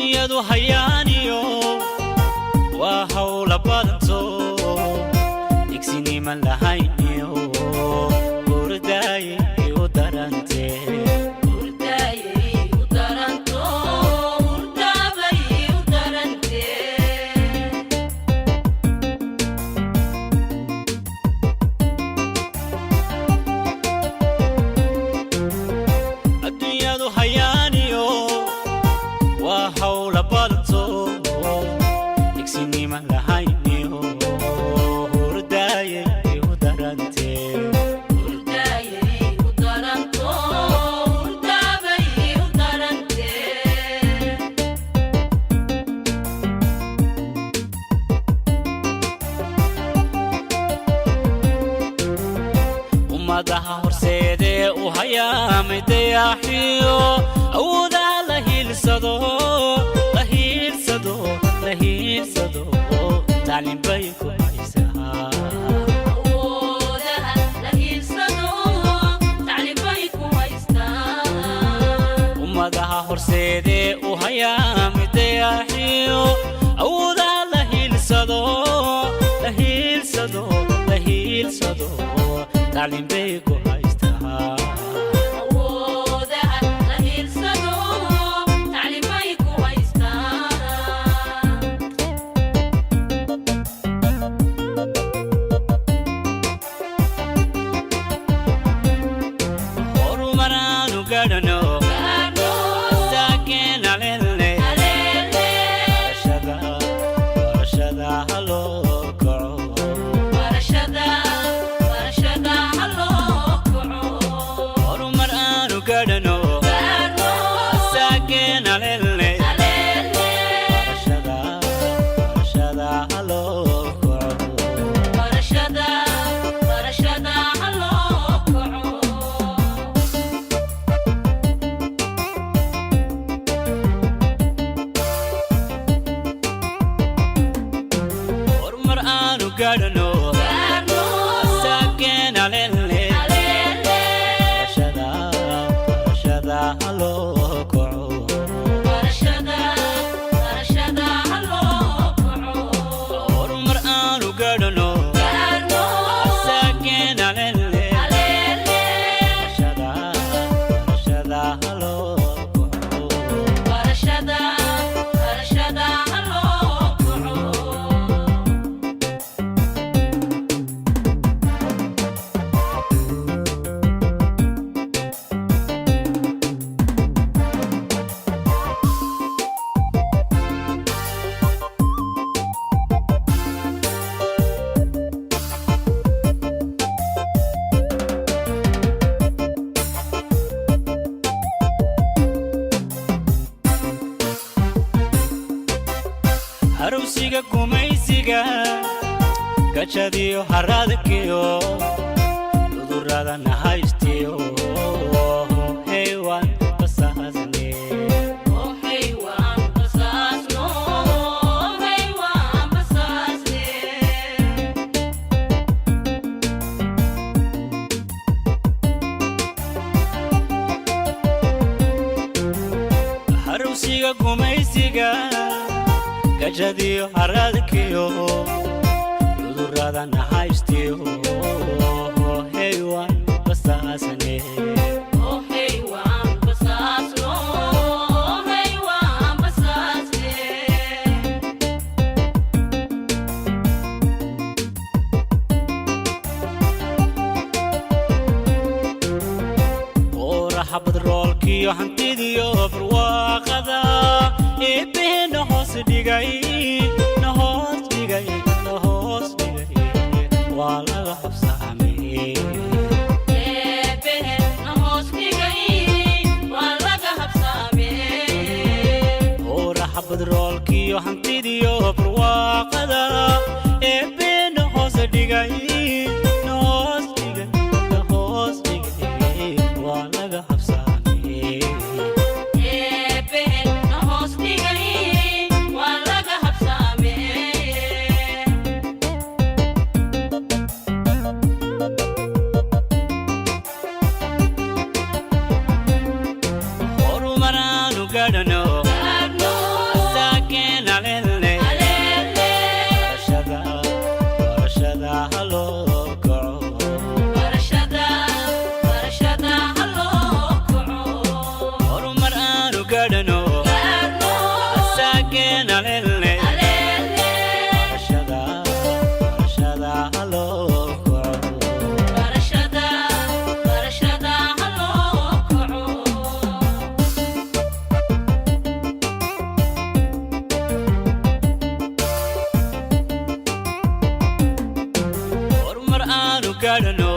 Adduunyadu hayaaniyo waa hawla badanto, igsiniman lahayniyo hurdaaye u darante. Hurdayay u daranto, hurdabay u darante. Adduunyadu hayaaniyo waa hawla badanto, igsiniman lahayniyo hurdaaye u darante. Hurdayay u daranto, hurdabay u darante. Ummadaha horseedee u hayaamay dayaaxiyo awoodaha la hiilsado, la hiilsado, la hiilsado, tacliin bay ku haysaa. Awoodaha la hiilsado, tacliin bay ku haystaa. Ummadaha horseedee u hayaamay dayaaxiyo awoodaha la hiilsado, la hiilsado, la hiilsado, tacliin bay ku haystaa. Awoodaha la hiilsado, tacliin bay ku haystaa. Horumaraanu gadhano. Gaadho. Saakeena lelne. Aleele. Barashada, barashada ha loo kaco. Barashada, barashada ha loo kaco. Horumar aanu gadhano. Gaadho. Saakeena lelne. Aleele. Barashada, barashada ha loo kaco. Barashada, barashada ha loo kaco. Horumar aanu gadhano. Gaadho. Saakeena lelne. Aleele. Barashada, barashada ha loo kaco. Barashada, barashada ha loo kaco. Horumar aanu gadhano. Gaadho. Saakeena lelne. Aleele. Barashada, barashada ha loo kaco. Barashada, barashada ha loo kaco. Harowsiga gumaysiga, gajadiyo haradkiyo cudurada nahaystiyo heywaan basaasne. Oh hey waan basaasno, hey waan basaasne. Harowsiga gumaysiga, gajadiyo haradkiyo cudurada nahaystiyo heywaan basaasne. Oh hey waan basaasno, hey waan basaasne. Qoraxa badroolkiyo hantidiyo barwaaqada eebbehee na hoos dhigay, na hoos dhigay, na hoos dhigay, waa laga habsaamay. Eebbehe na hoos dhigay, waa laga habsaamee. Qoraxa badroolkiyo hantidiyo barwaaqada eebbehee na hoos dhigay, na hoos dhigay, na hoos dhigay, waa laga habsaamay. Eebbehe na hoos dhigay, waa laga habsaamee. Horumaraanu gadhano. Gaadho. Alele, Aleele. Barashada, barashada haloo kaco. Barashada, barashada haloo kaco. Horumar aanu gaadhano.